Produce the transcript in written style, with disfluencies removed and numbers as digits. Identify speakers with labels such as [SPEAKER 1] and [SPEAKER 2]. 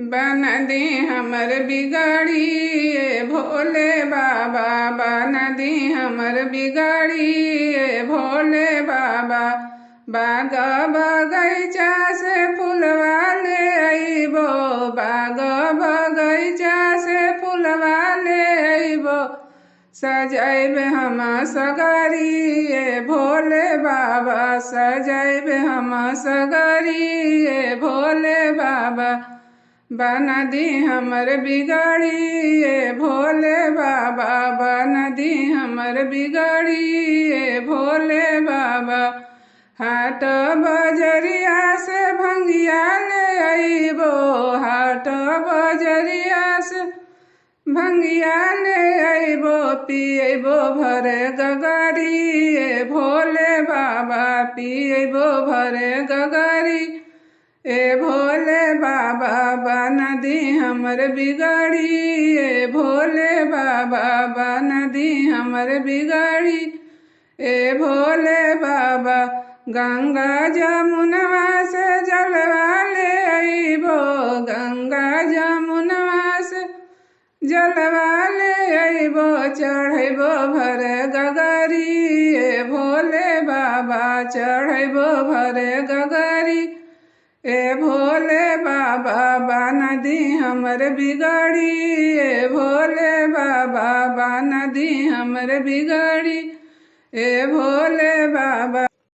[SPEAKER 1] बन दी हमर बिगाड़ी ए भोले बाबा, बन दी हमर बिगाड़ी ए भोले बाबा। बाग बगैचा से फूलवा ले अइबो, बाग बगैचा से फूलवा ले अइबो, सजैबे हम सगरी ए भोले बाबा, सजैबे हम सगरी ए भोले बाबा। बना दी हमर बिगाड़ी ए भोले बाबा, बना दी हमर बिगाड़ी ए भोले बाबा। हाट बजरिया से भंगिया ले अइबो, हाट बजरिया से भंगिया ले अइबो, पियबो भरे गगरी ए भोले बाबा, पियबो भरे गगरी ए भोले बाबा। बना दी हमर बिगाड़ी ए भोले बाबा, बना दी हमर बिगाड़ी ए भोले बाबा। गंगा जमुनवा से जलवा ले अइबो, गंगा जमुनवा से जलवा ले अइबो, चढ़ैबो भरे गगरी ए भोले बाबा, चढ़ैबो भरे गगरी ए भोले बाबा। बना दी हमर बिगाड़ी ए भोले बाबा, बना दी हमर बिगाड़ी ए भोले बाबा।